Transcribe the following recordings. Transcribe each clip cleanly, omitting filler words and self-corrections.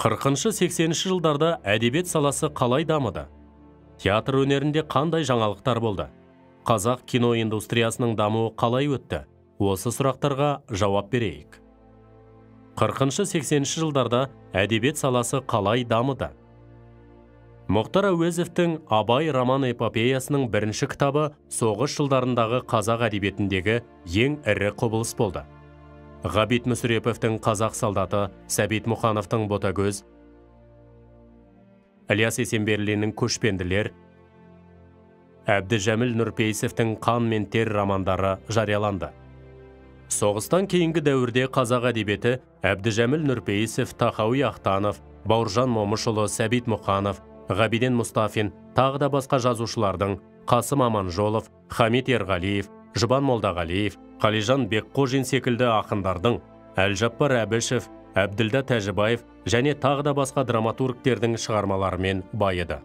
40-80 жылдарда әдебиет саласы қалай дамыды? Театр өнерінде қандай жаңалықтар болды? Қазақ кино индустриясының дамуы қалай өтті? Осы сұрақтарға жауап берейік. 40-80 жылдарда әдебиет саласы қалай дамыды? Мұхтар Әуезовтің Абай роман эпопеясының бірінші кітабы соғыс жылдарындағы қазақ әдебиетіндегі ең ірі құбылыс болды. Ғабит Мүсіреповтің Қазақ солдаты, Сәбит Мұқановтың Ботагөз, Ілияс Есенберлиннің Көшпенділер, Әбдіжәміл Нұрпейісовтің Қан мен тер романдары жарияланды. Соғыстан кейінгі дәуірде қазақ әдебиеті Әбдіжәміл Нұрпейісов, Тахауи Ахтанов, Бауыржан Момышұлы, Сәбит Мұқанов, Ғабиден Мұстафин, тағы да басқа жазушылардың Қасым Аманжолов, Хамит Ерғалиев, Жұбан Молдағалиев, Қалижан Бекқожин секілді ақындардың, Әлжаппар Әбішев, Әбділда Тәжібаев және тағы да басқа драматургтердің шығармаларымен байыды.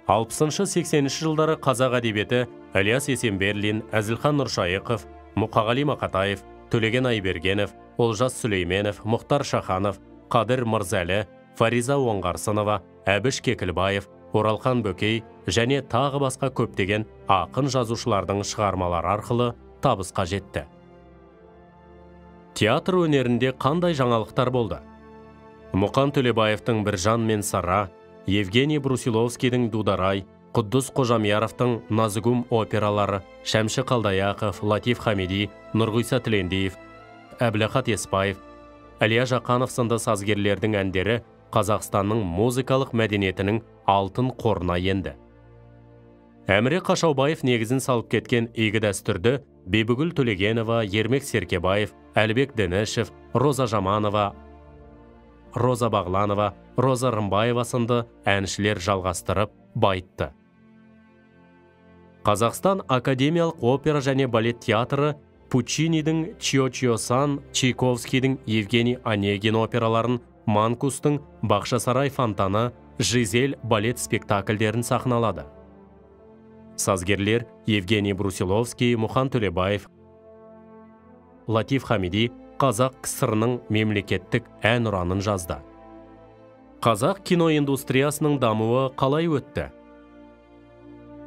60-80 жылдары қазақ әдебиеті Ілияс Есенберлин, Әзілхан Нұршайықов, Мұқағали Мақатаев, Төлеген Айбергенов, Олжас Сүлейменов, Мұхтар Шаханов, Қадыр Мырзәлі, Фариза Оңғарсынова, Әбіш Кекілбаев, Оралхан Бөкей және тағы басқа көптеген ақын жазушылардың шығармалары арқылы табысқа жетті. Театр өнерінде қандай жаңалықтар болды? Мұқан Төлебаевтың Біржан мен Сара, Евгений Брусиловскийдің Дударай, Құддус Қожамияровтың Назыгум опералары, Шәмші Қалдаяқов, Латиф Хамиди, Нұрғиса Тілендиев, Әбілахат Еспаев, Әлия Жақанов сынды сазгерлердің әндері Қазақстанның музыкалық мәдениетінің алтын қорына енді. Әміре Қашаубаев негізін салып кеткен игі дәстүрді Бибігүл Төлегенова, Ермек Серкебаев, Әлібек Дінішев, Роза Жаманова, Роза Бағланова, Роза Рымбаева сынды әншілер жалғастырып байытты. Қазақстан академиялық опера және балет театры Пуччинидің Чио-Чио-сан, Чайковскийдің Евгений Онегин операларын, Манкустың Бақшасарай фонтаны, Жизель балет спектакльдерін сахналады. Сазгерлер Евгений Брусиловский, Мұхан Төлебаев, Латиф Хамиди қазақ КСР-ның мемлекеттік әнұранын жазды. Қазақ кино индустриясының дамуы қалай өтті?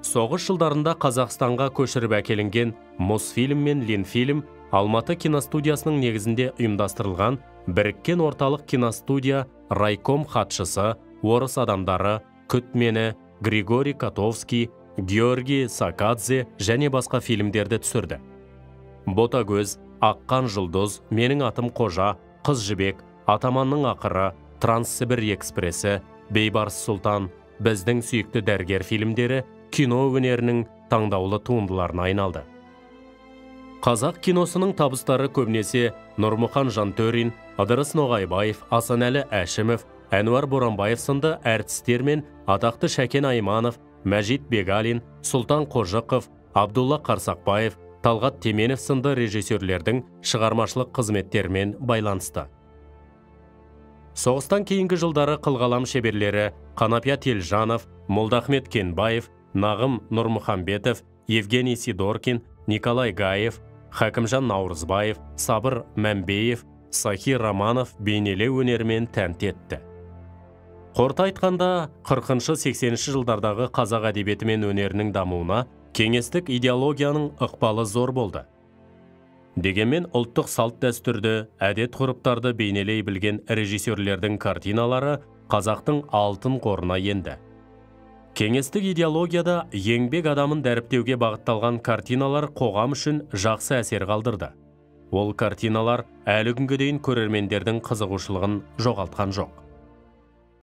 Соғыс жылдарында Қазақстанға көшіріп әкелінген Мосфильм мен Ленфильм Алматы киностудиясының негізінде ұйымдастырылған Біріккен орталық киностудия райком хатшысы, орыс адамдары, Күт мені, Григорий Котовский, Георгий Сакадзе және басқа фильмдерді түсірді. Ботагөз, Аққан жұлдыз, Менің атым Қожа, Қыз жібек, Атаманның ақыры, Транссібір экспресі, Бейбарыс сұлтан, Біздің сүйікті дәрігер фильмдері кино өнерінің таңдаулы туындыларына айналды. Қазақ киносының табыстары көбінесе Нұрмұхан Жантөрин, Ыдырыс Ноғайбаев, Асанәлі Әшімов, Әнуар Боранбаев сынды әртістер мен атақты Шәкен Айманов, Мәжит Бегалин, Сұлтан Қожықов, Абдулла Қарсақбаев, Талғат Теменов сынды режиссерлердің шығармашылық қызметтерімен байланысты. Соғыстан кейінгі жылдары қылқалам шеберлері Қанапия Телжанов, Молдахмет Кенбаев, Нағым Нұрмұхамбетов, Евгений Сидоркин, Николай Гаев, Хакімжан Наурызбаев, Сабыр Мәмбеев, Сахи Романов бейнелеу өнерімен тәнті етті. Қорыта айтқанда, 40-80 жылдардағы қазақ әдебиеті мен өнерінің дамуына кеңестік идеологияның ықпалы зор болды. Дегенмен ұлттық салт дәстүрді, әдет ғұрыптарды бейнелей білген режиссерлердің картиналары қазақтың алтын қорына енді. Кеңестік идеологияда еңбек адамын дәріптеуге бағытталған картиналар қоғам үшін жақсы әсер қалдырды. Ол картиналар әлі күнге дейін көрермендердің қызығушылығын жоғалтқан жоқ.